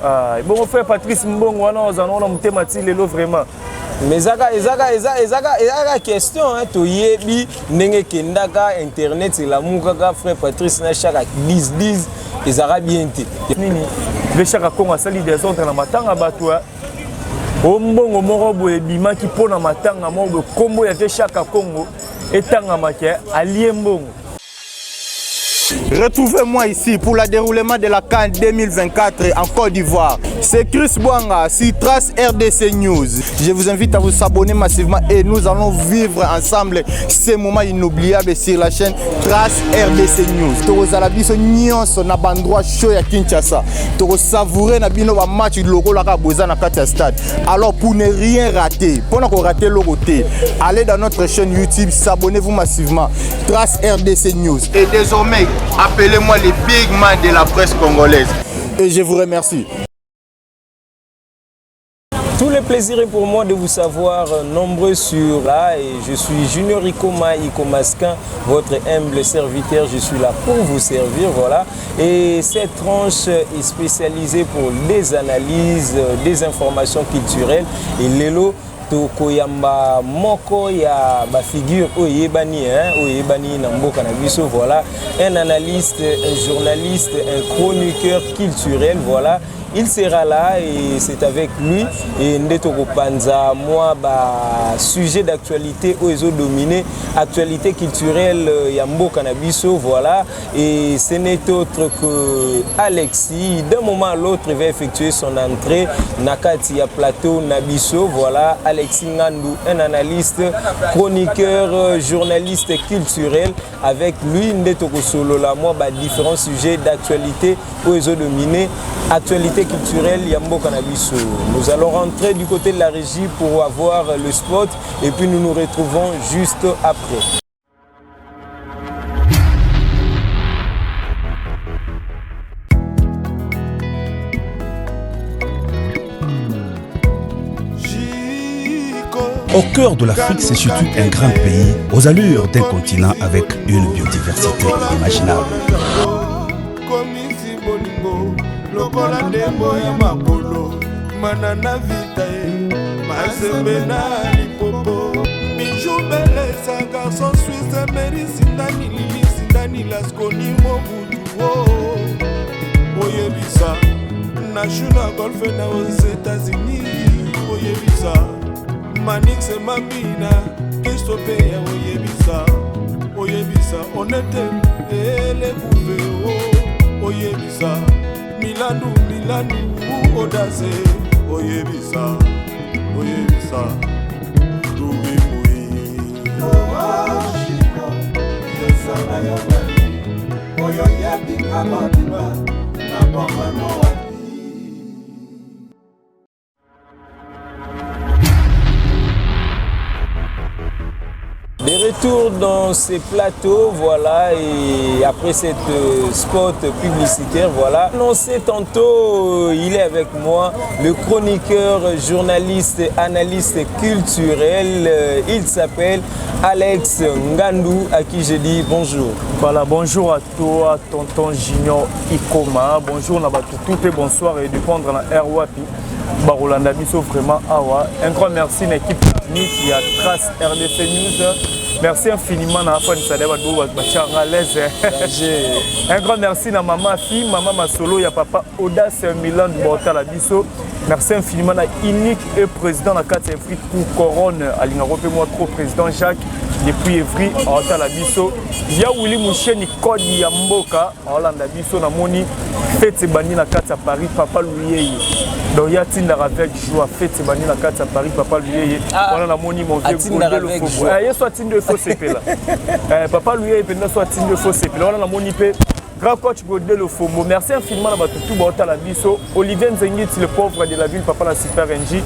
Ah, ebongo frère Patrice Mbongo wana ozana wana motema ti lelo vraiment. Mais ezaka ezaka eza ezaka ezaka question hein, toyebi ndenge ekendaka internet elamukaka frère Patrice na Shaka 10 10 ezaka bien te. Nini? Le Shaka Kongo asali désordre na matanga bato ya o mbongo moko boye ebimaki mpo na matanga moko boye nkombo ya te Shaka Kongo etangamaki alie mbongo. Retrouvez-moi ici pour le déroulement de la CAN 2024 en Côte d'Ivoire. C'est Chris Bwanga sur Trace RDC News. Je vous invite à vous abonner massivement et nous allons vivre ensemble ces moments inoubliables sur la chaîne Trace RDC News. Tokozala biso nyonso na bandroit chaud ya Kinshasa. Toko savourer na bino ba match lokola ka boza na kati ya stade. Alors pour ne rien rater, pour ne rater eloko te, allez dans notre chaîne YouTube, s'abonnez-vous massivement. Trace RDC News. Et désormais, appelez-moi le big man de la presse congolaise. Et je vous remercie. Tout le plaisir est pour moi de vous savoir nombreux sur là et je suis Junior Ikoma Ikomaskin, votre humble serviteur. Je suis là pour vous servir, voilà. Et cette tranche est spécialisée pour des analyses, des informations culturelles et lelo tokoyamba moko ya ba figure oyo eyebani hein, oyo eyebani na mboka na biso, voilà, un analyste, un journaliste, un chroniqueur culturel, voilà. Il sera là et c'est avec lui et nde tokopanza mwa ba sujet d'actualité oyo ezodomine actualité culturelle ya mboka na biso, voilà. Et ce n'est autre que Alexis. D'un moment à l'autre, il va effectuer son entrée na kati ya plateau na biso, voilà. Alexis Ngandou, un analyste, chroniqueur, journaliste culturel. Avec lui nde tokosolola mwa ba différents sujets d'actualité oyo ezodomine actualité culturelle ya mboka na biso. Nous allons rentrer du côté de la régie pour avoir le spot et puis nous nous retrouvons juste après. Au cœur de l'Afrique se situe un grand pays aux allures d'un continent avec une biodiversité inimaginable. Lokola ndembo ya makolo manana vita ye mazembe na lipopo bijou belesa garçon suisse meri sindani lili sindani laskoni mobutu o oyebisa na na golfe na aux États-Unis oyebisa manix mambina kristo mpe ya oyebisa oyebisa onete elekuve o oyebisa milandu milandu odase oyebisa oyebisa tubimui oyo yebinga mobimba na bomano. De retour dans ces plateaux, voilà, et après cette spot publicitaire, voilà. Annoncé tantôt, il est avec moi, le chroniqueur, journaliste, analyste culturel, il s'appelle Alex Ngandou, à qui je dis bonjour. Voilà, bonjour à toi, tonton Junior Ikoma. Bonjour na batutu et bonsoir et dépendre na Air Wapi. Barolanda biso vraiment awa. Un grand merci à l'équipe technique ya Trace RDC News. Merci infiniment na Afan Sadeba do bachanga à l'aise. Un grand merci na maman Fi, maman Masolo ya papa Audace Milan Bortala biso. Merci infiniment na unique et président na kati Evry pour Couronne alinga pe moi trop président Jacques depuis Evry Bortala biso. Ya Willy Moucheni code ya mboka Olanda biso na moni fête bandi na kati ya Paris papa Luyeye. Donc ya tindaka avec joie fête bandi na kati ya Paris papa Luyeye. Wana na moni mon vieux Atindaka Gondelo avec Fobo. joie. Eh yeso atindi faut sepela. Eh papa Luyeye penda so atindi faut sepela. Wana na moni pe grand coach Godelo Fombo. Merci infiniment na bato tout baotala biso. Olivier Nzengiti le pauvre de la ville papa na Super NG.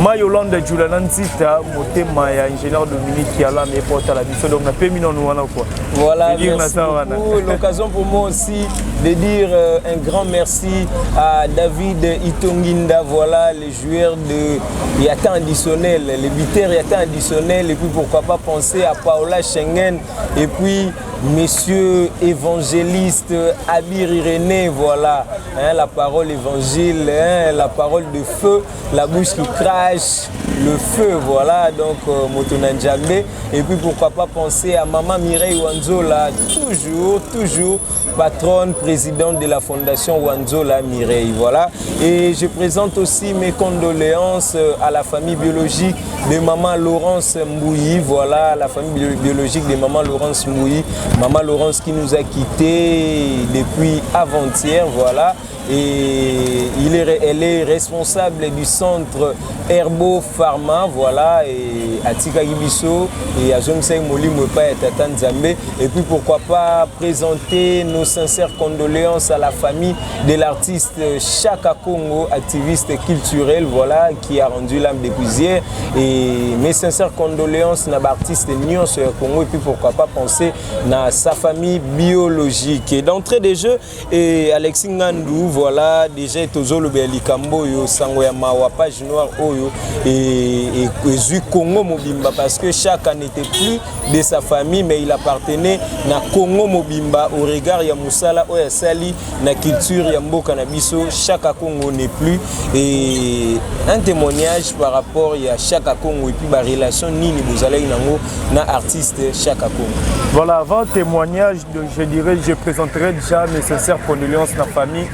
Mayolande Julana Nzita motema ya ingénieur Dominique Yala mais porta la biso donc na pemi non wana quoi. Voilà, Je veux dire, merci Naza wana. beaucoup. L'occasion pour moi aussi de dire un grand merci à David Itonginda, voilà les joueurs de Yata additionnel, les buteurs Yata additionnel, et puis pourquoi pas penser à Paola Schengen, et puis Monsieur évangéliste Abiri René, voilà, hein, la parole évangile, hein, la parole de feu, la bouche qui crache, le feu, voilà, donc euh, moto na Nzambe. Et puis pourquoi pas penser à Maman Mireille Wanzola, toujours, toujours patronne, présidente de la fondation Wanzola Mireille, voilà. Et je présente aussi mes condoléances euh, à la famille biologique de Maman Laurence Mbouyi, voilà, la famille biologique de Maman Laurence Mbouyi, Maman Laurence qui nous a quittés depuis avant-hier, voilà. Et il est, elle est responsable du centre Herbo Pharma, voilà, et atikaki biso, et azongisaki molimo epai ya Tata Nzambe. Et puis pourquoi pas présenter nos sincères condoléances à la famille de l'artiste Chaka Congo, activiste culturel, voilà, qui a rendu l'âme depuis hier. Et mes sincères condoléances à l'artiste nyonso ya Congo, et puis pourquoi pas penser à sa famille biologique. Et d'entrée de jeu, et Alexis Ngandou, voilà, déjà tozolobela likambo oyo sango ya mawa, page noire oyo et ezwi Congo mobimba, parce que Chaka n'était plus de sa famille, mais il appartenait na Congo mobimba au regard ya mosala oyo asali na culture ya mboka na biso. Chaka Congo n'est plus, et un témoignage par rapport ya Chaka Congo et puis ba relation nini bozalaki nango na artiste Chaka Congo? Voilà, avant témoignage, je dirais, je présenterai déjà mes sincères condoléances à la famille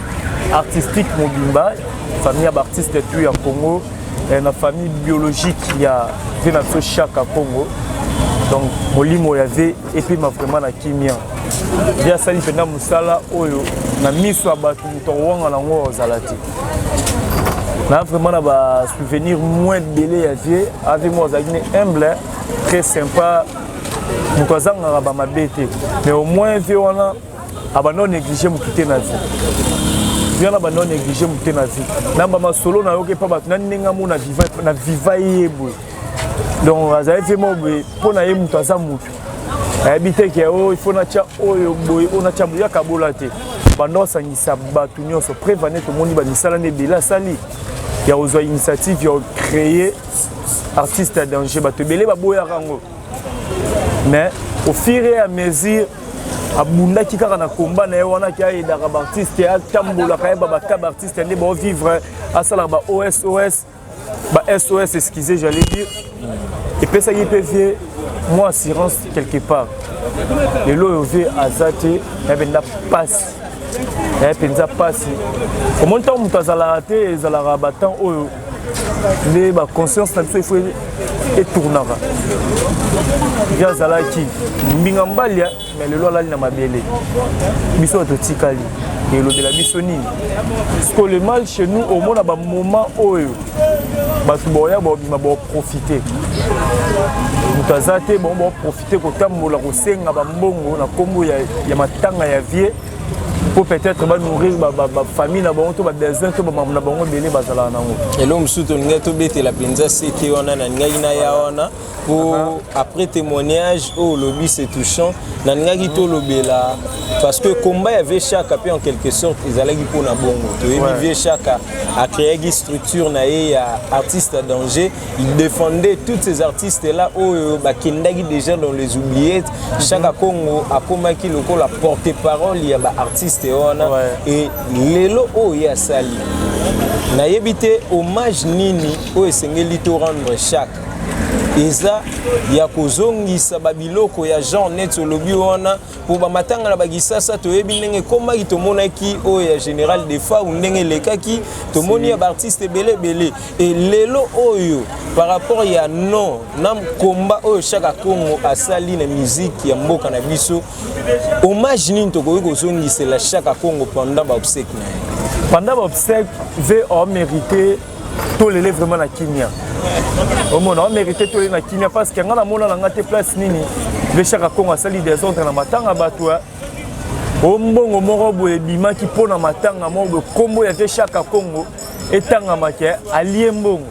artistique mobimba, famille artiste tout ya Congo, et la famille biologique ya vieux na biso Chaka Congo. Donc molimo ya vieux epema vraiment na kimia. Vieux asali mpenza mosala oyo na miso ya bato, moto akowanga nango ozala te. Na vraiment na basouvenir moins ebele ya vieux ave mo, azalaki ne humble, très sympa, moto azangaka bamabe te, mais au moins vieux wana abanda onéglige motu te na vie. Vieux wana abanda onéglige motu te na vie. Na bamasolo nayoki epa bato na ndenge amo na viva ye boye, donc azali vieux moko boye mpo na ye moto aza motu ayebi te ke oyo il faut natya oyo boye, oyo natya boye, yakabola te, banda osangisa bato nyonso. Preuve ane tomoni bamisala nde ebele asali ya kozwa initiative ya kocréer artiste ya danger, bato ebele baboyaka yango, mais au fur et à mesure abundaki kaka na komba na ye wana ki ayedaka baartiste, atambolaka, yeba baka baartiste nde baovivre, asalaka ba osos, ba SOS, excusez, j'allais dire, epesaki mpe vieux mwa assurance quelque part. Lelo oyo vieux aza te, ya mpenza pasi, ya mpenza pasi. Omoni, ntango moto azalaka te, ezalaka batemps oyo nde baconscience na biso ifo etournaka. Vieux azalaki mbinga mbalia, mais lelo alali na mabele, biso oyo totikali elobela biso nini? Parce que le mal chez nous, omona bamoment oyo bato baoya, baobima, baoprofite, moto aza te, bango baoprofite kotambola kosenga bambongo na nkombo ya matanga ya vieux, po peut-être banourrir bafamille na bango to babesoin to bamambo na bango ebele bazalaka nango. Elo mosusu tolingaki tobetela mpenza sete wana, nalingaki naya wana po après témoignage oyo olobi, c'est touchant. Nalingaki tolobela parce que combat ya vieux Chaka mpe en quelque sorte ezalaki mpona bongo. Toyebi vieux Chaka acréaki structure na ye ya artiste à danger, il défendait toutes ces artistes là oyo bakendaki déjà dans les oubliettes. Chaka Congo akomaki lokola porte-parole ya baartiste wana. Et lelo oyo ye asali, nayebi te hommage nini oyo esengeli to rendre Chaka, eza ya kozongisa babiloko ya genre neti olobi wana mpo bamatanga na bakisasa. Toyebi ndenge ekomaki, tomonaki oyo ya général Defao ndenge elekaki, tomoni ya baartiste ebele ebele. E lelo oyo, par rapport ya non na komba oyo Chaka Congo asali na musique ya mboka na biso, hommage nini tokoki kozongisela Chaka Congo pendant baobsèque na ye? Pendant baobsèque, vieux amérité tolele vraiment na kimia. Omona, amérité tolele na kimia, parce que nga namona na nga te place nini vieux Chaka Congo asali désordre na matanga. Bato o mbongo moko boye ebimaki mpo na matanga moko boye, nkombo ya vieux Chaka Congo etangamaki, alie mbongo,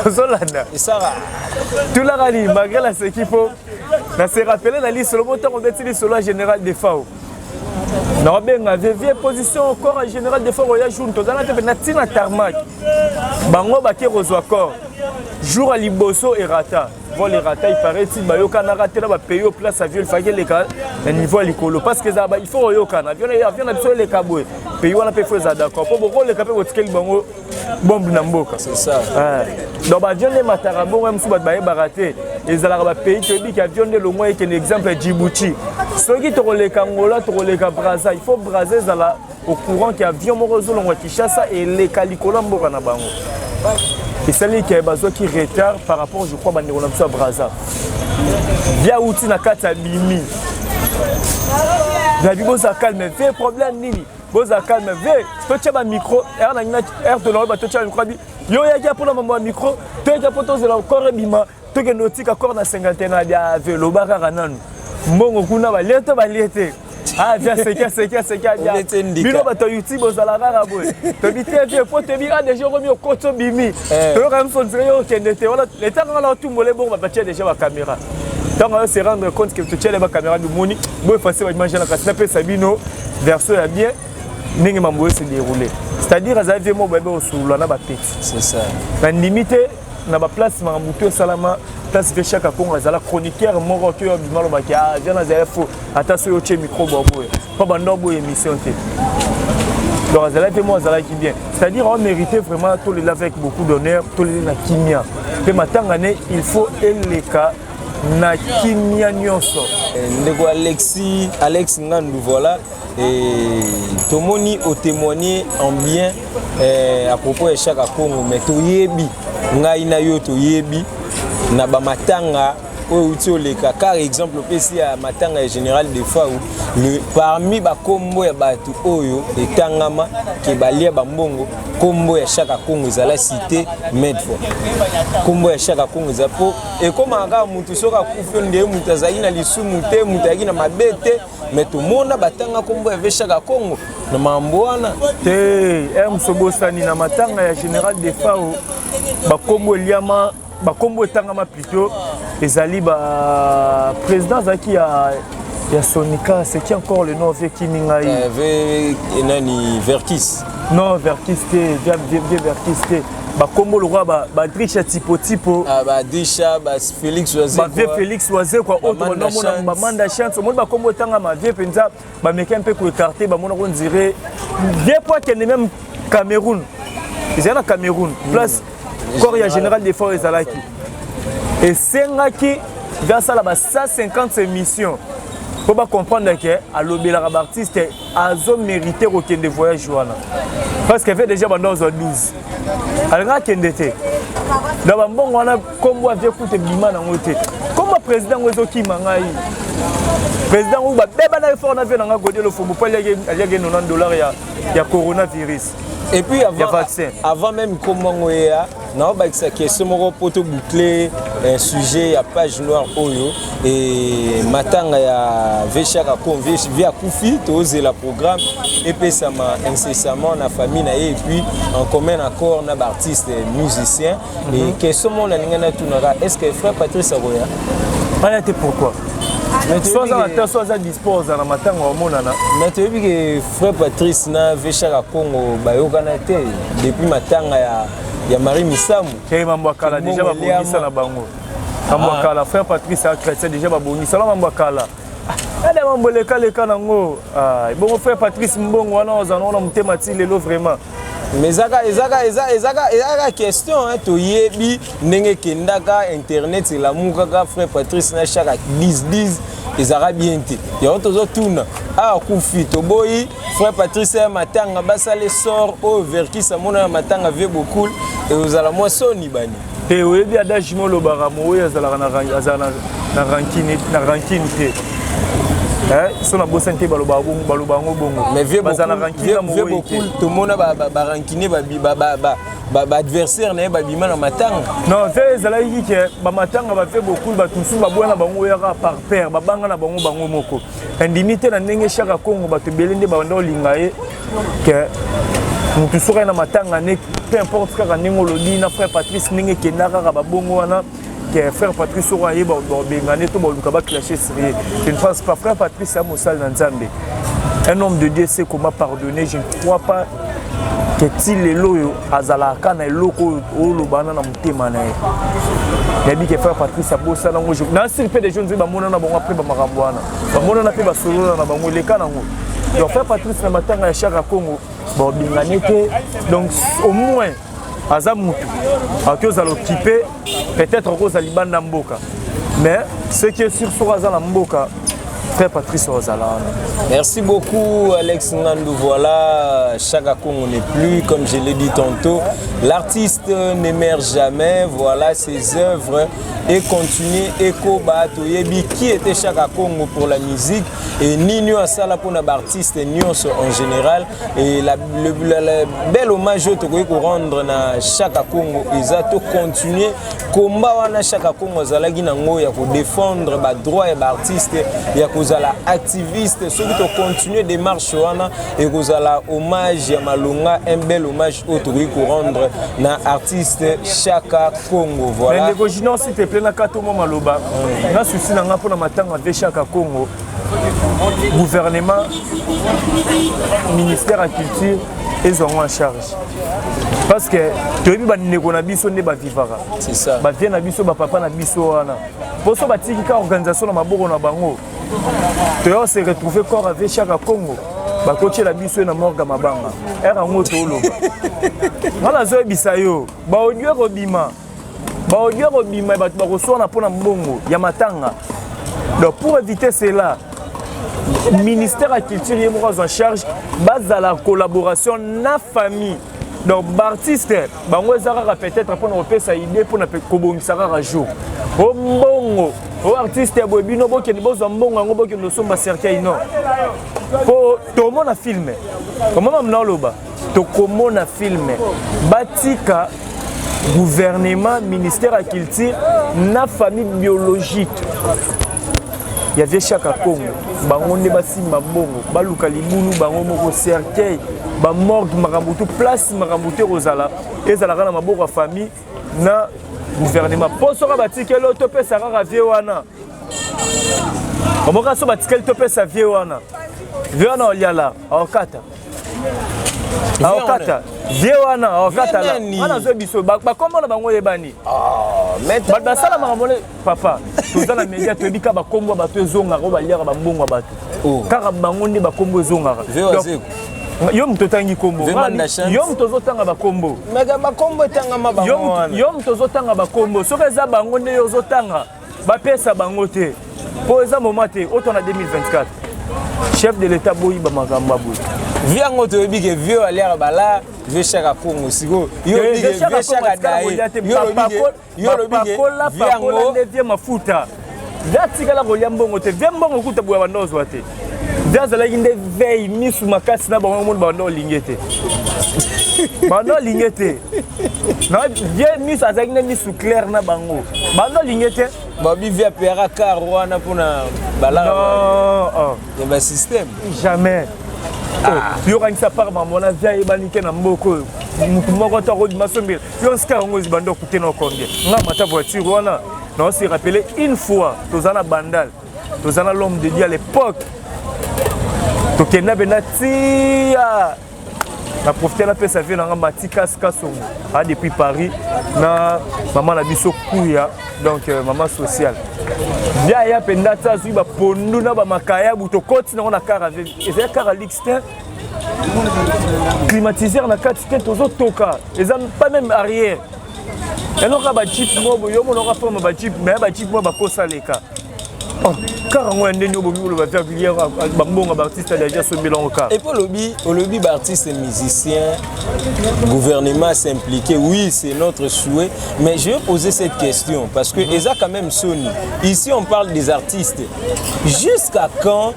ozolanda? Esara. Tulaka nini? Malgré naseki mpo na se rappeler na lisolo mo ntango obeti lisolo ya général Defao, naobenga vieux, vieux position corps ya général Defao oya jour tozala te mpe na ntina tarmac, bango bake kozwa corps jour ya liboso erata. Bavol erata, il paraît ti bayokanaka te na bapays oyo place avion ilfaki eleka na niveau ya likolo, parce que ezala il faut oyokana avion avion na biso eleka boye, pays wana mpe faut ezala d'accord, mpo bokoleka mpe botikeli bango bombe na mboka. C'est ça. Donc baavion nde emataka bongo, ya mosusu bato bayebaka te, ezalaka bapays toyebi ke avion nde elongwa ekende, exemple ya Djibouti, soki tokoleka Angola, tokoleka Braza, il faut Braza ezala au courant ke avion moko ezolongwa Kinshasa eleka likolo ya mboka na bango. Esali ke bazwaki retard par rapport, je crois, bandeko na biso ya Braza. Via uti na kati ya bimi nabi, boza calme ve, problème nini? Boza calme ve, totya bamicro r na ngai r tolongo, batotya bamicro abi yo oyaki mpona mambo ya micro, toyaki mpo tozela corps ebima, tokende otika corps na cinquantenaire ya ve. Loba kaka nanu, mbongo kuna balie to balie te? Ah, via seki aseki aseki abia bino bato ya YouTube ozala kaka boye, tobi te vie po toyebi a déjà okomi okoti obimi, toyoka miso ndire yo okende te wana letanga ngana otumbola ebongo batia déjà bacaméra. Ntango ayo se rendre compte ke totiele bacaméra, bimoni boye efase baimage na kasi napesa bino version ya bien ndenge mambo oyo se déroulé, c'est-à-dire azali vie moko boyebi kosolola na bapeti. C'est ça. Nandimi te na baplace makambo to esalama place ve Chaka Kongo azala chroniqueur moko to yo abima alobaki: ah, viens nazali faux, ata soki otie micro boboye mpo banda oboye émission te. Donc azalaki mpe mo azalaki bien, c'est-à-dire on mérité vraiment tolela avec beaucoup d'honneur, tolela na kimia, mpe matanga ne il faut eleka na kimia nyonso. Ndeko Alexis, Alex Ngandu, voilà, et tomoni otémoigner en bien à propos ya Chaka Congo, mais toyebi, ngai na yo toyebi na bamatanga oyo euti oleka, car exemple opesi ya matanga ya général Defao, le parmi bakombo ya bato oyo etangama ke balia bambongo, kombo ya Chaka Congo ezala cité maintes fois. Kombo ya Chaka Congo eza mpo ekomaka kaka mutu soki akufi, nde mutu azalaki na lisumu te, mutu azalaki na mabe te, mais tomona batanga kombo ya ve Chaka Congo na makambo wana. Te, moso bosani na matanga ya général Defao, bakombo eliama, bakombo etangama plutôt ezali ba président azalaki ya Sonika, c'est qui encore le nom? Vie kimi ngai. Ve nani, Verkis? Non, Verkis te, vie Verkis te. Bakombo lokwa badricha tipo tipo. Badricha, Félix. Bavie Félix Wazekwa oyo tobandomona, bamanda chance, omoni bakombo etangama vie mpenza, bameki mpe koécarter, bamonako ndire vie po akende même Cameroun, ezali na Cameroun place corps ya général Defao ezalaki, esengaki ve asala ba 150 émission mpo bacomprendre ke alobelaka baartiste, azomérite kokende voyage wana, parce que ve déjà banda ozwa 12, alinga akende te. Donc bambongo wana, nkombo avie kuta ebima nango te, nkombo président yango ezokima ngai, président oyo babebana fort na vie na ngai, Godé Lofombo, mpo aliaki 90 dollar ya coronavirus. Et puis avant, ya vaccin. Avant même kombo yango eya, naobakisa question moko mpo toboucle sujet ya page noire oyo e matanga ya ve Chaka Kongo. Ve akufi, tozela programme epesama incessamment na famille na ye et puis en commun accord na baartiste musicien. Et question moko nalingai natunaka: est ce que frère Patrice akoya? Aya te, pourquoi? So aza na te, so aza dispo, aza na matanga omonana. Mais toyebi ke frère Patrice na ve Chaka Congo bayokana te depuis matanga ya Marie Misamu. Te, mambo ya kala déjà babongisa na bango, mambo ya kala. Frère Patrice a chrétien, déjà babongisa na mambo ya kala, ade mambo elekaleka nango. Bongo frère Patrice, mbongo wana ozala nango na motema ti lelo vraiment? Mais ezaka ezaka eza ezaka ezaka question, toyebi ndenge ekendaka, internet elamukaka, frère Patrice na Chaka 10 10 ezalaka bien te. Yango tozotuna, akufi, toboyi frère Patrice ya matanga, basala sort oyo Verkis amona na matanga vie bokul, ekozala mwa soni bani. Te, oyebi adage mo olobaka, mo oyo azalaka na rancune te, so nabosani te, baloba yango bongo. Mais bazala na rancune na mowei te. Tomona barancune, baadversaire na ye babima na matanga. Non, ve ezalaki ke bamatanga bave bokul, bato mosusu baboya na bango, oyaka par père, babanga na bango bango moko. Nandimi te na ndenge Chaka Kongo, bato ebele nde babanda kolinga ye, ke motu soki aye na matanga ne, peu importe kaka ndenge olobi na frère Patrice, ndenge ekenda kaka babongo wana, ke frère Patrice soko ayeba babengane to baluka baclashe sur ye, je ne pense pas. Frère Patrice ya mosali na Nzambe, un homme de Dieu sait comment pardonner. Je ne crois pas. Ke ti lelo oyo azalaka na eloko oyo olobana na motema na ye. Nayebi ke frère Patrice abosana yango. Na sur mpe des jeunes bamonana bango après bamakambo wana, bamonana mpe basolola na bango eleka nango. Donc frère Patrice na matanga ya Shaka Congo babengani te. Donc au moins aza mutu akoki ozala occupé, peut-être okozala libanda mboka, mais ce qui est sûr, soki aza na mboka, frère Patrice ozala wana. Merci beaucoup Alex Ngandou. Voilà, Chaka Congo n'est plus, comme je l'ai dit tantôt. L'artiste n'émerge jamais. Voilà ses œuvres et continue. Ekoba toyebi qui était Chaka Congo pour la musique et nini asala pour l'artiste nyonso en général. Et la, le, le, le bel hommage oyo tokoki rendre na Chaka Congo, eza to continuer combat wana Chaka Congo azalaki nango ya kodéfendre badroit ya baartiste, ya kozala activiste. Soki tocontinue démarche wana, ekozala hommage ya malonga, un bel hommage oyo tokoki korendre na artiste Chaka Congo. Voilà. Ndeko Junior, s'il te plaît, nakata mwa maloba. Na souci na nga mpona matanga ve Chaka Congo, gouvernement, ministère ya culture ezwango en charge, parce que toyebi bandeko na biso nde bavivaka. C'est ça. Bavie na biso, bapapa na biso wana, mposo batiki ka organisation na maboko na bango, toya se retrouver corps ave Chaka Congo bakotiela biso ye na morgue mabanga. Ere yango tooloba, nga nazoyebisa yo, baaudio ekobima, baaudio ekobima, bato bakoswana mpona mbongo ya matanga. Donc pour éviter cela, ministère ya culture ye moko azwa charge, bazala collaboration na famille. Donc baartiste bango eza kaka peut-être mpona kopesa idée, mpona kobongisa kaka jour o mbongo o artiste ya boye, bino bokende bozwa mbongo yango, bokende osomba cercueil. Non, mpo tomona film, omona mna oloba, tokomona film. Batika gouvernement, ministère ya culture na famille biologique ya vieux Chaka Congo, bango nde basimba mbongo, baluka libulu bango moko, cercueil, bamorgue, makambo tu, place makambo te ekozala, ezalaka na maboko ya famille na gouvernement. Mpo soki batikeli oyo topesa kaka vieux wana, omoka so batikeli topesa vieux wana, vieux wana oliala aokata, aokata vieux wana aokata la wana. Azwi biso bakombo na bango oyebani, bato basala makambo. Papa, toza na média, toyebi kaka bakombo ya bato ezongaka, oyo baliaka bambongo ya bato, kaka bango nde bakombo ezongaka. Yo moto otangi kombo, yo moto ozotanga bakombo. Bakombo etangama bango wana. Yo moto ozotanga bakombo, soki eza bango nde yo ozotanga, bapesa bango te, mpo eza moment te. Oto na 2024, chef de l'état boyiba makambo ya boye. Vieux yango toyebi ke vieux aliaka bala vieux Chaka Congo. Sikoyo yo olobi ke vieux Chaka daye, yo olobi ke pakola pakola nde vieux mafuta. Vieux atikala kolia mbongo te. Vieux mbongo kuta boya banda ozwa te. Vieux azalaki nde veille misu makasi na bango, moni banda olinge te, banda olinge te. Vieux misu azalaki nde misu claire na bango, banda olinge te. Babi vieux apeyaka car wana mpona balaka ya basystème. Jamais yokanisa part mambo wana. Vieux ayebani ke na mboka oyo mutu moko to akodima sombela yo nsika yango ezibanda okute na combien. Nga mata voiture wana, naosi rappeler une fois toza na Bandal, toza na l'homme de Dieu à l'époque, tokenda mpenza tia na profite napesa vieux nanga Matikas Kasongo a depuis Paris na mama na biso Kuya, donc mama sociale. Bia aya mpenza ti azwi bapondu na bamakayabu, tokoti nango na car, ezali car luxe te, climatiseur na kati te, tozotoka, eza pas même arrière eloko bajeep mo boye, yo monaka forme bajeep, mais bajeep mo bakosaleka car yango ya ndenge obomi oloba via bambongo baartiste déjà asombelango car. Et puis olobi, olobi baartiste musicien, gouvernement s'impliquer, oui, c'est notre souhait, mais je vais poser cette question parce que eza quand même soni. Ici on parle des artistes, jusqu'à quand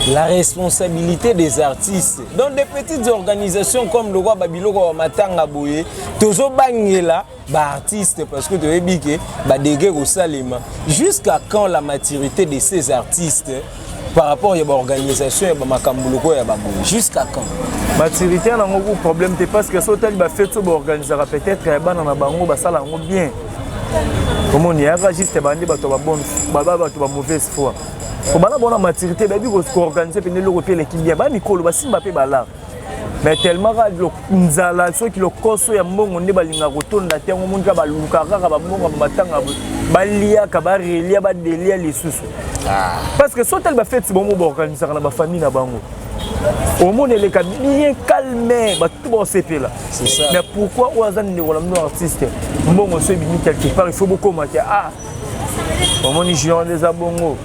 la responsabilité des artistes dans des petites organisations comme le roi babiloko wa matanga boye, tozobangela baartiste parce que toyebi ke badégâts kosalema? Jusqu'à quand la maturité de ces artistes par rapport ya baorganisation ya bamakambo lokola ya baboye? Jusqu'à quand? Maturité nango ku problème te, parce que so otali bafête so baorganisaka, peut-être ya bana na bango basala yango bien. Omoni yaka juste bandi bato babonne, baba bato bamauvaise foi, po bana bona maturité, bayebi koorganiser pene eloko mpe eleki bien. Bamikolo basimba mpe balar. Mais tellement kaka nzala, soki lokoso ya mbongo nde balingaka kotonda te, yango omoni kaka balukaka kaka bambongo ya matanga, baliaka, barelia, badelia lisusu. Parce que so otali bafeti bango baorganisaka na bafamille na bango, omona eleka bien calme, bato baosepela. Mais pourquoi oyo aza ndeko na bino artiste, mbongo so ebimi quelque part, il faut bokoma ke ah, omoni junior nde eza bongo,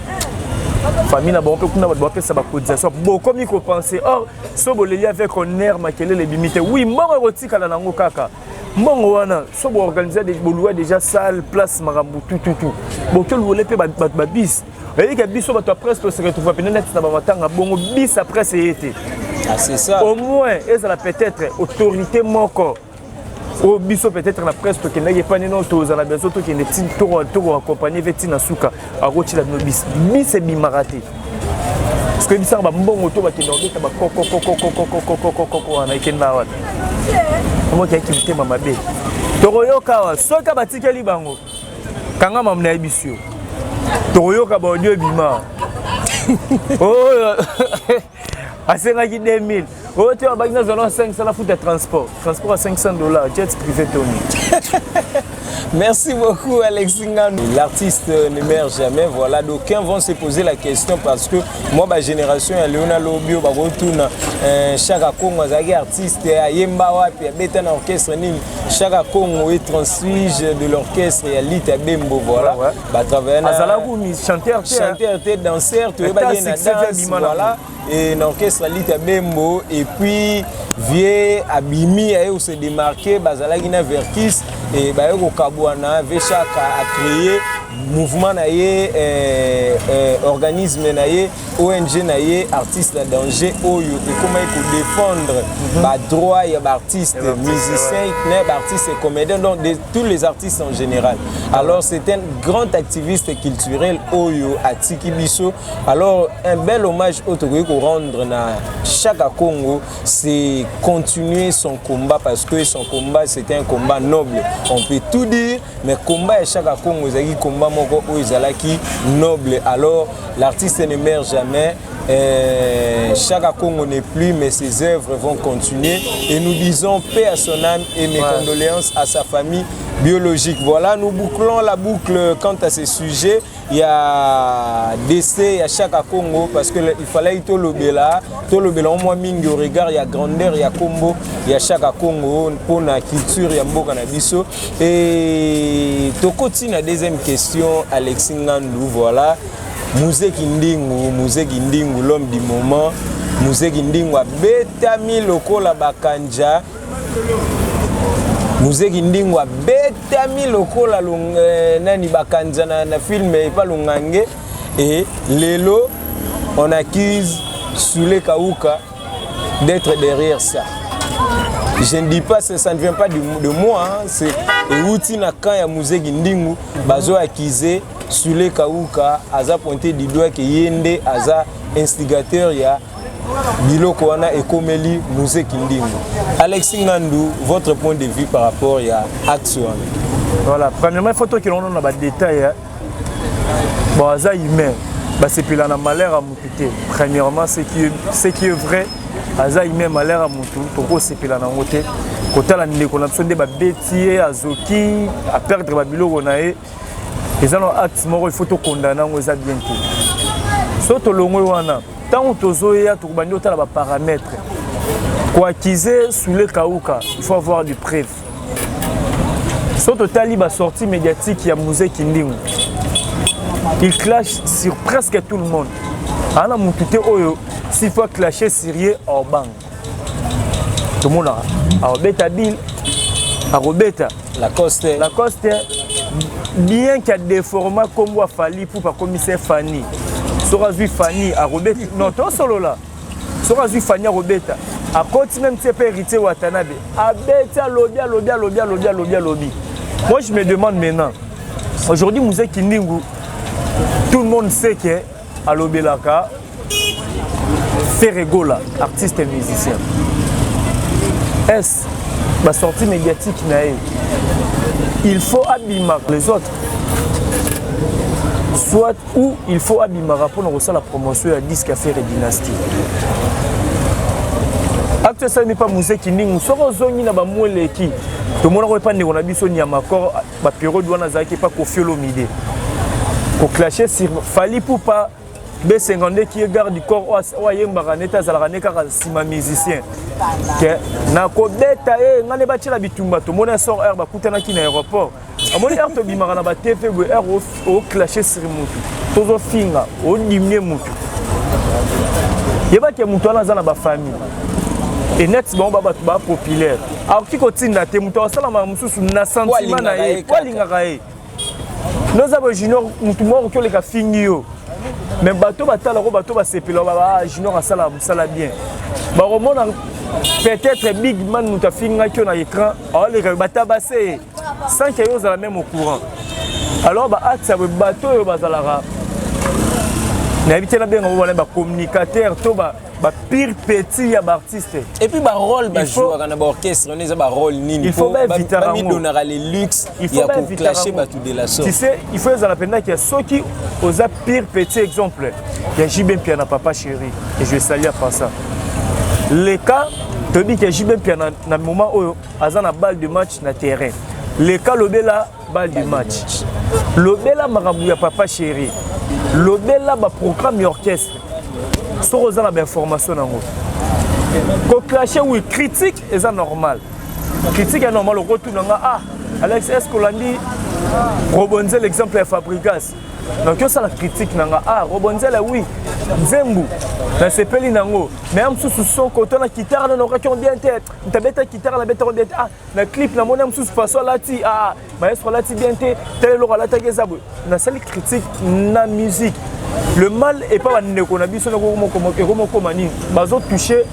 famille na bango mpe kuna bato bapesa bacotisation, bokomi kopense. Or so boleli avec honneur, makelele ebimi te. Oui, mbongo ekotikala nango kaka mbongo wana. So boorganize, boluwa déjà salle, place, makambo tututu, boke luwele mpe bato babis oyebika. Biso bato ya presse tose retrouve pene neti na bamatanga bongo, bis ya presse eye te. Ah, c'est ça. Au moins ezala peut-être autorité moko oyo biso peut-être na presse tokendaki epai nino, tozala besoin tokende tokoaccompagne ve ntina suka, akotila bino bis. Bis ebimaka te parce que ebisaka bambongo to bakenda kobeta bakokokokokokokokokoko wana ekenda wana, omoki ayaki motema mabe. Tokoyoka awa soki batikeli bango kanga mamu nayebi yo, tokoyoka baaudio ebima oyo asengaki 2000, oyo te abaki nazwa na 500, nafuta transport, transport ya 500 $, jet privé toni. Merci beaucoup, Alexis Nganou. L'artiste ne meurt jamais. Voilà, d'aucuns vont se poser la question parce que moi, ma génération, ya Léona Lobio, Bagotuna, Chaka Congo, azaki artiste, ayemba wapi, abeta na orchestre nini. Chaka Congo est transfuge de l'orchestre ya Lita Bembo, voilà. Ba travailler na azalaki chanteur te? Chanteur te, danseur, to yeba na danse, voilà. Et na orchestre Lita Bembo, et puis vie abimi, aye se démarquer, bazalaki na Verkis et baye kokabwana. Ve Chaka a créé mouvement na ye, organisme na ye, ONG na ye, Artiste en danger, oyo ekomaki kodéfendre badroit ya baartiste musicien, na baartiste comédien, donc de tous les artistes en général. Alors c'est un grand activiste culturel oyo atiki biso. Alors un bel hommage oyo tokoki korendre na Chaka Congo, c'est continuer son combat, parce que son combat, c'était un combat noble. On peut tout dire, mais combat ya Chaka Congo ezalaki combat moko oyo ezalaki noble. Alors l'artiste ne meurt jamais. Chaka Congo n'est plus, mais ses œuvres vont continuer. Et nous disons paix à son âme et mes condoléances à sa famille biologique. Voilà, nous bouclons la boucle quant à ce sujet. Il y a décès, il y a Chaka Congo, parce qu'il fallait tolobela, tolobela au moins mingi au regard, il y a grandeur, il y a Combo, il y a Chaka Congo pour la culture, il y a mboka na biso. Et tokoti na deuxième question, Alexis Ngandou, voilà. Muzee Kindingu, Muzee Kindingu, l'homme du moment. Muzee Kindingu abetami lokola bakanja. Muzee Kindingu abetami lokola nani, bakanja na film epa Longange. Et lelo, on accuse Soule Kauka d'être derrière ça. Je ne dis pas, ça ne vient pas de moi, hein, c'est euti na camp ya Muzee Kindingu, bazo accuser Soule Kauka, aza pointé du doigt que ye nde aza instigateur ya biloko wana ekomeli Muzee Kindingu. Alexis Ngandou, votre point de vue par rapport ya acte wana? Voilà, premièrement, il faut tokende wana na badétail, hein. Bon, aza humain, basepela na malheur ya motu te. Premièrement, ce qui est vrai, aza humain, malheur ya motu tokosepela nango te. Kotala ndeko na biso nde babeti ye, azoki, aperdre babiloko na ye, eza na acte moko il faut tokondana yango, eza bien te. So tolongwe wana, ntango tozoya, tokobandi otala baparamètre. Koaccuser Soule Kauka, il faut avoir du preuve. So totali basortie médiatique ya Muzee Kindingu, il clash sur presque tout le monde. Ana mutu te oyo s'il faut clasher sur ye, aobanga, tomonaka akobeta bile, akobeta Lacoste. Lacoste, bien que adéforma nkombo ya Fally Ipupa, akomisa Fani. Soki azwi Fani, akobeta. Non, tosolola, soki azwi Fani, akobeta. Akoti même tie mpe Héritier Watanabe, abeti, alobi, alobi, alobi, alobi, alobi, alobi. Moi, je me demande maintenant, aujourd'hui, Muzee Kindingu, tout le monde sait que alobelaka Ferre Gola, artiste et musicien. Est basortie médiatique na ye, il faut abimaka les autres, soit ou il faut abimaka mpona kosala promotion ya disque ya Ferre Dynastie. Acte esalemi pa Muse Kindingu, soki ozongi na bamwa eleki, tomonaka epa ndeko na biso Niamakor, baperiode wana azalaki epa Koffi Olomide koclashe sur Fally Ipupa B52 qui est garde du corps oyo ayembaka neti azalaka nde kaka nsima musicien ke nakobeta ye ngai nde batyela bitumba. Tomoni sor heure bakutanaki na aéroport, amoni heure tobimaka na batv boye, heure oclashe sur mutu, tozofinga, odimie mutu, yebaki mutu wana aza na bafamille e net bango ba bato bapopulaire, akoki kotinda te moto akosalama mosusu na sentiment na ye po alingaka ye. Noza boye, Junior, motu moko okoki oleka fingi yo, mais bato batalako, bato basepela, baba Junior asalaka mosala bien, bakomona peut-être big man moto afingaki yo na écran, aoleka batabase ye sans que yo ozala même au courant. Alors baacte ya boye, bato oyo bazalaka, nayebi te nabenga bo wana bacommunicateur to bapire petit ya baartiste. Et puis barôle bajouaka na baorchestre wana eza barôle nini? Il faut baevitaka yango. Bamidonnaka le luxe ya koclashe bato de la sorte. Tu sais, il faut ezala mpenza ke soki oza pire petit, exemple ya JB Mpiana, papa chéri, et je salue à ça le cas, toyebi ke JB Mpiana na moment oyo aza na balle de match na terrain. Le cas lobela balle de match, lobela makambo ya papa chéri, lobela baprogramme ya orchestre soki oza na bainformation nango. Koclashe, oui, critique eza normal, critique ya normal. Okotuna nga: "Ah Alex, est ce que olandi Robonzel?" Exemple ya Fabrigas, nakoki osala critique na nga: "Ah Robonzel, oui, nzembu nasepeli nango, mais ya mosusu son koto na guitare na nakokaki yango bien te, ntabeta guitare, nabetako bien te. Ah, na clip namoni ya mosusu façon alati, ah, maestro alati bien te, tala eloko alataki eza boye." Nasali critique na musique. Le mal epa bandeko na biso ekomokoma nini? Bazotouche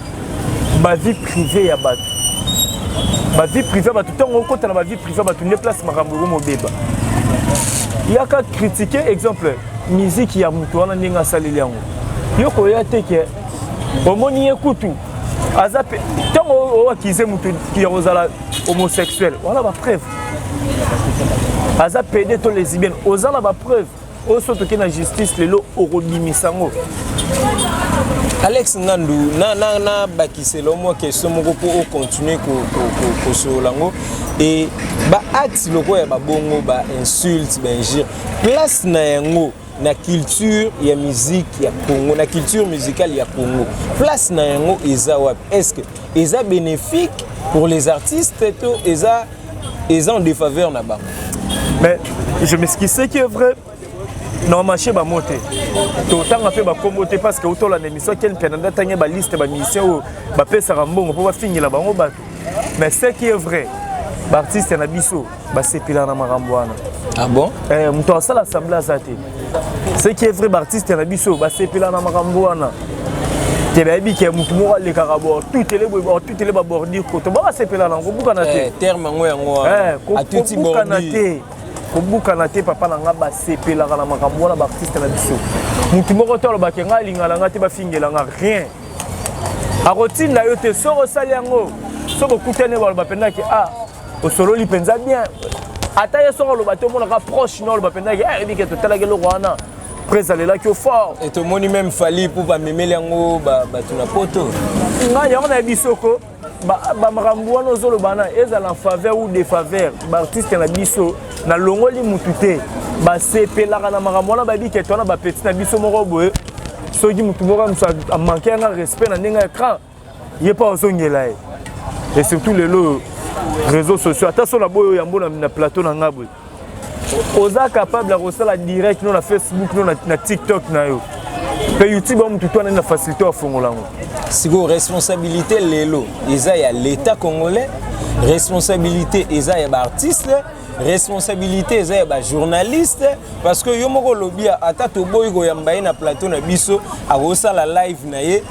bavie privée ya bato, bavie privée ya bato. Ntango okota na bavie privée ya bato nde place makambo ekomobeba. Yaka critique, exemple, musique ya moto wana, ndenge asaleli yango, yo koya te ke omoni ye kutu aza pe. Ntango oakize moto ya kozala homosexuel wana, bapreuve aza pédé to lesbienne, oza na bapreuve oyo so toke na justice lelo, okobimisa yango. Alex Ngandu, na bakisela mwa question moko mpo ocontinue kosolola yango. E baacte lokola ya babongo, bainsulte, bainjure, place na yango na culture ya musique ya Congo, na culture musicale ya Congo, place na yango eza wapi? Est ce que eza bénéfique pour les artistes to eza en défaveur na bango? Mais je m'excuse, ce qui est vrai, na marché bamo te, totanga mpe bakombo te, parce que otolanda émission ken mpe nanda ntange baliste bamusicien oyo bapesaka mbongo mpo bafingela bango bato. Mais ce qui est vrai, baartiste na biso basepelaka na makambo wana. Ah bon? Moto asala assemblée aza te. Ce qui est vrai, baartiste na biso basepelaka na makambo wana te. Bayebi ke motu moko alekaka bortutele boye, bortutele babordure koto, ba basepelaka nango, kobukana te. Terme yango wana. Kobukana te, kobukana te, papa na nga. Basepelaka na makambo wana, baartiste na biso. Motu moko te alobaki ngai alingana na nga te, bafingela nga rien, akotinda yo te. Soki osali yango, so bokutani, baloba mpenzaki: "Ah, osololi mpenza bien." Ata ye soki aloba te, omonaka proche no aloba mpenzaki: "Yebi ke totalaki eloko wana, prese alelaki yo fort." E tomoni même Fally mpo bamemeli yango bato na poto. Ngai yango nayebi soko bamakambo wana ozoloba na ezala en faveur ou défaveur baartiste na biso, nalongoli mutu te, basepelaka na makambo wana. Bayebi ke to wana bapeti na biso moko boye, soki mutu moko mosu amanke yanga respect na ndenge ya écran, ye mpo azongela ye. Et surtout lelo réseaux sociaux, ata so na boyo yambo na plateau na nga boye, oza capable ya kosala direct no na Facebook, no na TikTok na yo mpe YouTube. Oyo mutu to anani na facilité afongola yango. Sikoyo responsabilité lelo eza ya l'État congolais, responsabilité eza ya baartiste, responsabilité eza ya bajournaliste, parce que yo moko olobi ata toboyi koyamba ye na plateau na biso, akosala live na ye,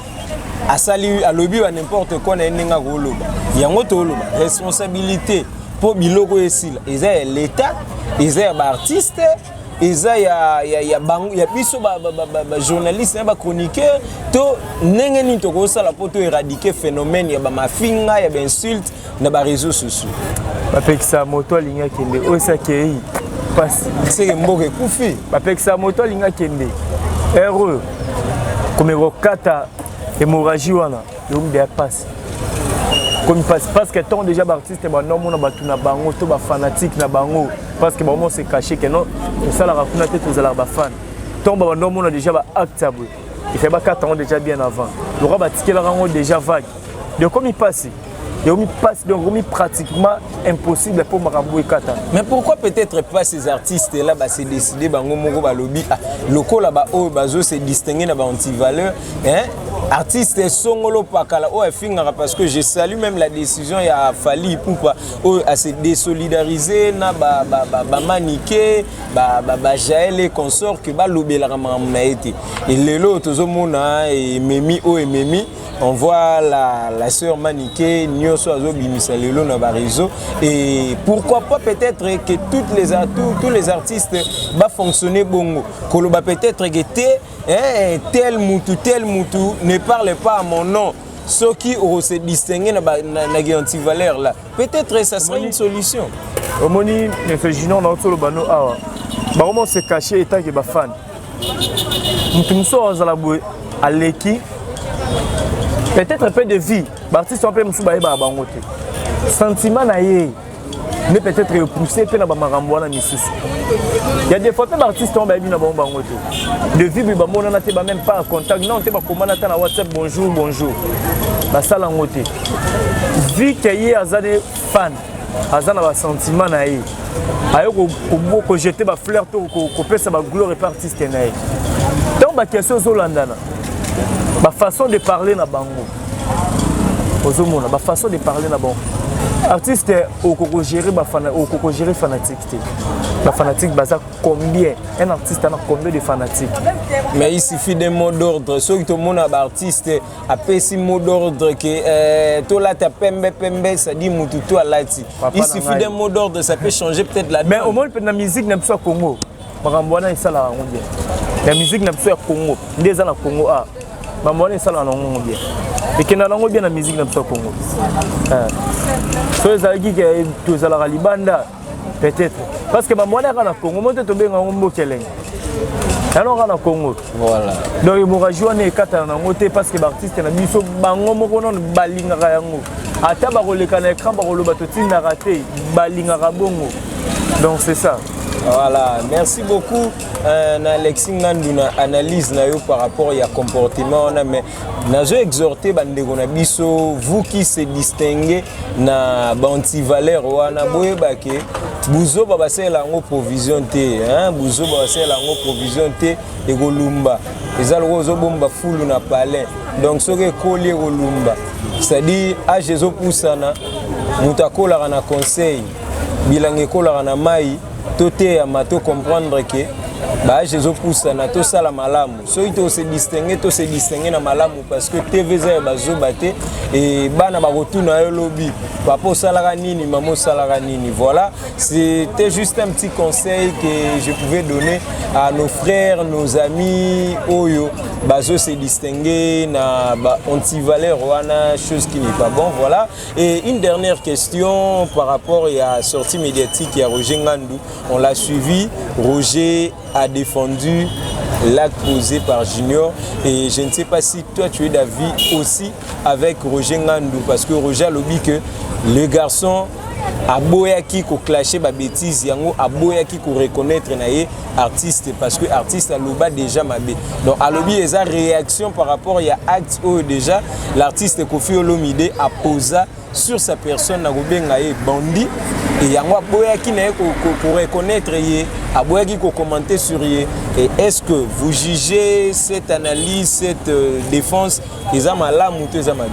asali, alobi ba n'importe quoi na ye ndenge akoloba yango. Toloba responsabilité mpo biloko oyo esila eza ya l'État, eza ya baartiste, eza ya biso bajournaliste na bachroniqueur to ndenge nini tokosala mpo to éradiquer phénomène ya bamafinga, ya bainsulte na baréseaux sociaux? Bapekisa moto alingi akende, oyo esi akei, mpasi. Seke mboka ekufi. Bapekisa moto alingi akende heure oyo komeka kokata hémorragie wana, eyomi deya mpasi. Ekomi mpasi parce que ntango déjà baartiste banda omona bato na bango to bafanatique na bango, parce que bango se cache ke non, tosalaka kuna te, tozalaka bafan. Ntango babanda omona déjà baacte ya boye, il fallait bakata yango déjà bien avant. Lokwa batikelaka yango déjà vague. Donc ekomi mpasi, ekomi mpasi, donc ekomi pratiquement impossible mpo makambo ekata. Mais pourquoi peut-être pas ces artistes là base décider bango moko, balobi: ah, lokola baoyo bazo se distinguer na baantivaleur, hein? Artiste songolo pakala oyo afingaka, parce que je salue même la décision ya Fally Ipupa oyo ase désolidariser na bamanike, bajael et consort, ke balobelaka makambo na ye te. E lelo tozomona ememi oyo ememi, on voit la sœur Maniké nyonso azobimisa lelo na baréseau. Et pourquoi pas peut-être que tous les artistes bafonctionner bongo, koloba peut-être que te, hein, tel mutu, tel mutu ne parle pas à mon nom. Soki se distinguer na antivaleur là, peut-être ça serait une solution. Omoni, monsieur Junior, na otoloba no awa, bakoma se cacher etake bafan. Moto mosusu azala boye, aleki peut-être peu de vie, baartiste wana mpe mosusu bayebaka bango te. Sentiment na ye nde peut-être epousse mpe na bamakambo wana misusu. Ya des fois mpe baartiste wana bayebi na bango bango te de vie boye, bamonana te, bameme pas contact non te, bakomana ata na WhatsApp bonjour bonjour, basala yango te. Vu ke ye aza ne fan, aza na basentiment na ye, aye kojeter bafleur to kopesa bagloire epa artiste na ye. Ntango baquestion ezolandana, bafaçon de parler na bango, ozomona bafaçon de parler na bango, artiste okokogérer, okokogérer fanatique te. Bafanatique baza combien? Un artiste ana combien de fanatiques? Mais il suffit d'un mot d'ordre. Soki tomona baartiste apesi mot d'ordre ke tolata pembe pembe, c'est-à-dire mutu to alati, il suffit d'un mot d'ordre, ça peut changer peut-être la Mais omoni mpe na musique na biso ya Congo, makambo wana esalaka yango bien. Na musique na biso ya Congo nde eza na Congo, a makambo wana esalaka nango bien, ekenda nango bien na musique na biso ya Congo. So ezalaki ke tozalaka libanda, peut-être, parce que mambo wana yaka na Congo mo te, tobenga yango mboka elenge yango kaka na Congo. Voilà. Donc hémorragie wana ekatana nango te, parce que baartiste na biso bango moko nano balingaka yango. Ata bakoleka na écran, bakoloba totindaka te, balingaka bongo. Donc c'est ça. Voilà, merci beaucoup na Alexis Ngandu na analyse na yo par rapport ya comportement wana. Mais nazo exhorter bandeko na biso, vous qui se distinguez na baantivaleur wana, boyeba ke buzoba basalela yango provision te, hein? Buzoba basalela yango provision te, ekolumba. Eza lokola ozobomba fulu na palin, donc soki ekoli ekolumba. C'est-à-dire âge ezopusana, moto akolaka na conseil, bilanga ekolaka na mai. Toteyama, tocomprendre ke baage ezopusana, tosala malamu. Soki tose distingue, tose distingue na malamu, parce que TV eza ya bazoba te. E bana bakotuna yo lobi: papa osalaka nini? Mama osalaka nini? Voilà, c'était juste un petit conseil que je pouvais donner à nos frères, nos amis oyo bazo se distinguer na ba antivaleur wana, chose qui n'est pas bon. Voilà. Et une dernière question par rapport à sortie médiatique ya Roger Ngandou. On l'a suivi, Roger a défendu l'acte posé par Junior et je ne sais pas si toi tu es d'avis aussi avec Roger Ngandou, parce que Roger alobi que le garçon aboyaki koclasher babêtise yango, aboyaki koreconnaître na ye artiste, parce que artiste aloba déjà mabe. Donc alobi eza réaction par rapport ya acte oyo déjà l'artiste Kofi Olomide aposa sur sa personne na kobenga ye bandit. E yango aboyaki na ye koreconnaître ye, aboyaki kocommenter sur ye. Et est-ce que vous jugez cette analyse, cette défense eza malamu to eza mabe,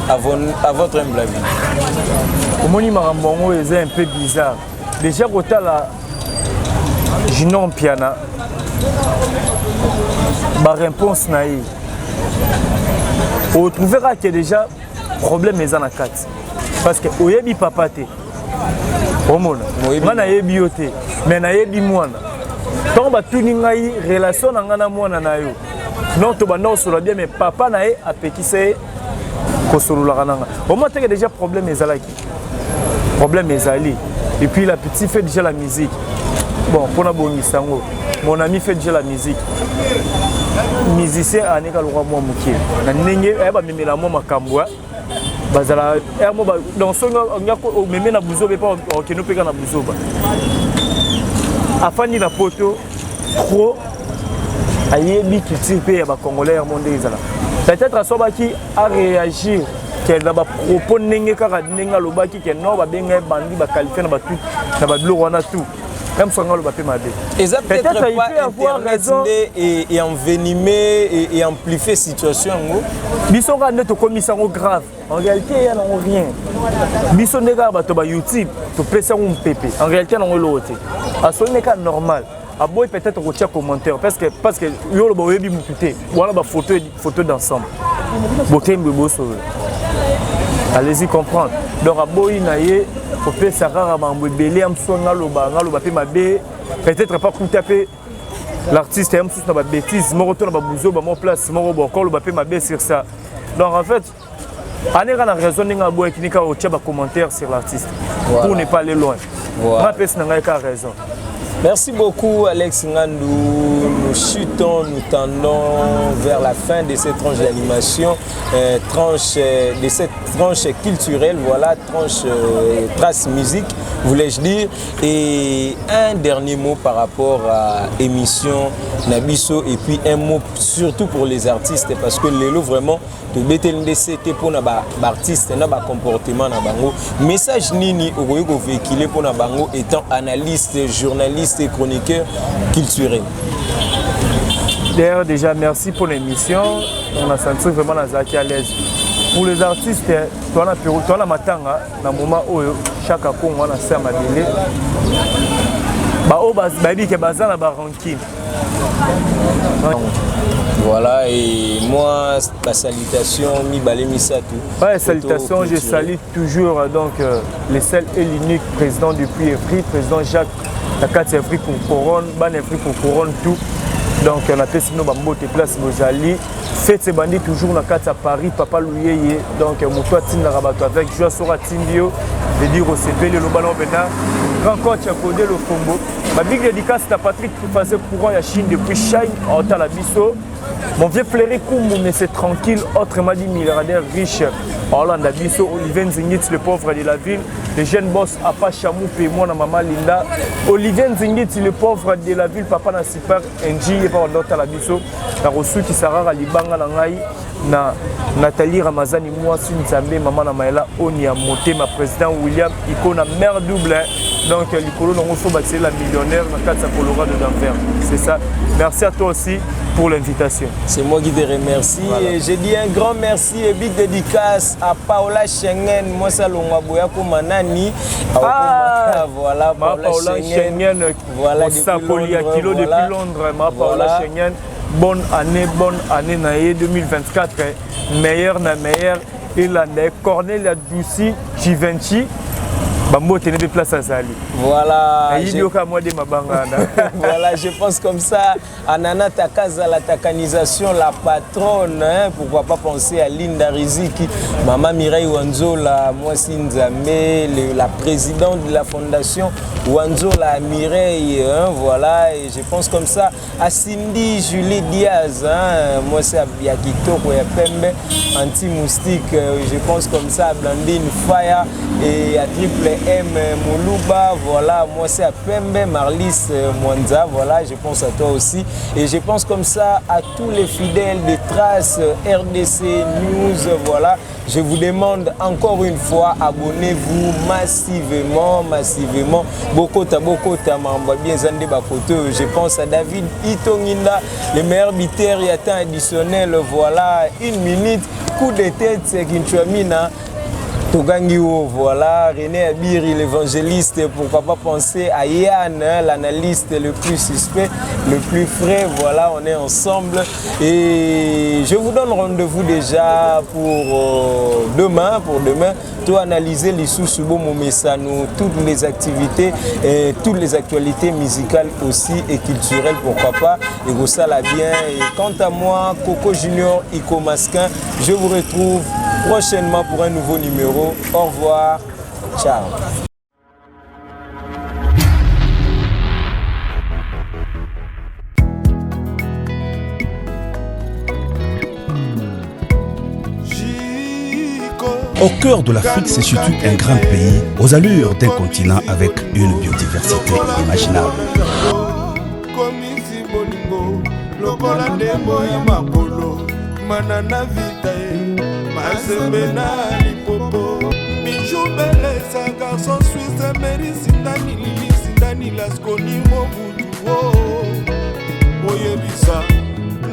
à votre humble avis? Omoni, makambo yango eza un peu bizarre. Déjà kotala Junior Mpiana, baréponse na ye, otrouve kaka ke déjà problème eza na kati, parce que oyebi papa te, omona nga nayebi yo te, mais nayebi mwana. Ntango batuni ngai relation na ngai na mwana na yo, non, tobanda kosolola bien, mais papa na ye apekisa ye kosololaka na nga. Omona teke déjà problème ezalaki, problème ezali. Et puis la petite fait déjà la musique. Bon, mpona bongisa yango, mon ami fait déjà la musique, musicien aneka lokwa mwa moke na ndenge aya bamemela mwa makambo. Bazala heure mo donc soki omemi na buzoba epa okende opeka na buzoba. Afandi na poto trop ayebi culture mpe ya bacongolais yango ndenge ezala. Peut-être asobaki aréagir ke na bapropos ndenge kaka ndenge alobaki ke non babenga ye bandi baqualifie na batu na babiloko wana tout même soki aloba mpe mabe. Eza peut-être pas internet nde e envenimé et amplifier situation yango. Biso kaka nde tokomisa yango grave. En réalité eya nango rien. Biso nde kaka bato ba YouTube topesi yango mopepe. En réalité nango eloko te. Asoli nde kaka normal. Aboyi peut-être kotia commentaire parce que yo oloba oyebi mutu te. Wana ba photo photo d'ensemble. Botembe bosolo. Allez-y comprendre. Donc aboyi na ye kopesa kaka mambo ebele ya mosusu ngaloba ngaloba mpe mabe peut-être pas kuta mpe l'artiste ya mosusu na babétise moko to na babuzoba moko place moko bokoloba mpe mabe sur ça. Donc en fait aneka na raison ndenge aboyaki nika otia bacommentaire sur l'artiste. Voilà. Pour ne pas aller loin. Voilà. Nga apesi na ngai ka raison. Merci beaucoup Alex Ngandou. Nous chutons, nous tendons vers la fin de cette tranche d'animation, de cette tranche culturelle, voilà, tranche trace musique, voulais-je dire. Et un dernier mot par rapport à émission Nabiso et puis un mot surtout pour les artistes parce que lelo vraiment de BTLNDC pour na ba artiste na ba comportement na bango message nini okoki ko véhiculer pour na bango étant analyste, journaliste et chroniqueur culturel. D'ailleurs déjà merci pour l'émission, on a senti vraiment nazalaki à l'aise. Pour les artistes, toi na Pérou, toi na matanga na moment oyo chaque Congo na ser mabele. Ba o ba ba ke baza na ba ranking. Voilà, et moi, la salutation, mi balé mi satou. Ouais, salutation, je salue toujours donc le seul et l'unique président du Puy Evry, président Jacques, la 4 Evry pour couronne, ban Evry pour couronne, tout. Donc, on a fait nos bambote place Bozali. Fête ses bandits toujours dans 4 à Paris, Papa Louyeye. Donc, Moutoua Tinda Rabato avec Joa Sora Tindio, de dire au CP, le Lobalon Bena, grand coach à Codé le Combo. Ma big dédicace à Patrick qui faisait courant à Chine depuis Chine, en Talabiso. Mon vieux Fléry Koumou, mais c'est tranquille, autrement dit milliardaire riche. Hollande Abiso, Olivier Nzingit, le pauvre de la ville, le jeune boss Apa Chamou, et moi, maman Linda. Olivier Nzingit, le pauvre de la ville, papa na super NG, et pas en Talabiso. La reçu qui sera à Libanga Nangai, na Nathalie Ramazani, moi, Nzambe, maman na Maëla, Onia Moté, ma président William Ikona, mère double. Donc, Likolo, nous sommes la millionnaire dans 4 Colorado d'Enfer. C'est ça. Merci à toi aussi pour l'invitation. C'est moi qui te remercie. Voilà. Et je dis un grand merci et big dédicace à Paola Schengen. Moi, ça, l'on va Manani. Ah, voilà, ma Paola Schengen. Voilà, depuis Londres, kilo voilà. Depuis Londres, ma Paola voilà. Schengen. Bonne année, 2024. Meilleur na meilleur. Et là, Cornelia Doucy, Givenchy. Bambo tenait des places à Zali. Voilà. Voilà, je pense comme ça à Nana Takaza, la takanisation, la patronne. Hein, pourquoi pas penser à Linda Riziki, Maman Mireille Wanzola, moi Nzambe, la présidente de la fondation Wanzola Mireille. Hein, voilà, et je pense comme ça à Cindy Julie Diaz. Hein, moi c'est Biakito, Pembe, anti-moustique. Je pense comme ça à Blandine Faya et à Triple M Moulouba, voilà, moi c'est à Pembe, Marlis Mwanza, voilà, je pense à toi aussi. Et je pense comme ça à tous les fidèles de Trace RDC News, voilà. Je vous demande encore une fois, abonnez-vous massivement, massivement. Bokota, bokota, mamba, bien zande bakoto. Je pense à David Itonginda, le meilleur buteur, il y a temps additionnel, voilà, une minute, coup de tête, c'est Kinchouamina. Togangio, voilà, René Abiri, l'évangéliste, pourquoi pas penser à Yann, hein, l'analyste le plus suspect, le plus frais, voilà, on est ensemble. Et je vous donne rendez-vous déjà pour demain, tout analyser les sous-sous Momesano, toutes les activités, et toutes les actualités musicales aussi et culturelles, pourquoi pas, et ça la bien. Et quant à moi, Coco Junior Ikomasquin, je vous retrouve prochainement pour un nouveau numéro. Au revoir, ciao. Chico. Au cœur de l'Afrique se situe un grand pays aux allures d'un continent avec une biodiversité inimaginable. Komisi bolingo lokola ndembo ya makolo manana vita ye mazembe na lipopo bijou belesa garçon suisse meri sindani lili sindani laskoni mobutu o oyebisa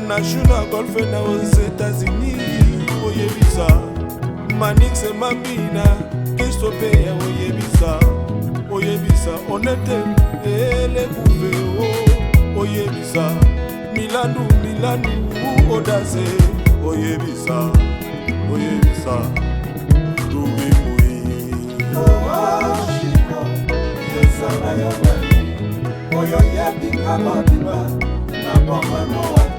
na juna golfe na aux États-Unis oyebisa manix mambina kristo mpe ya oyebisa oyebisa onete elekuve o oyebisa milandu milandu odase oyebisa oyebisa tubimui oyo yebinga mobimba na bomoi.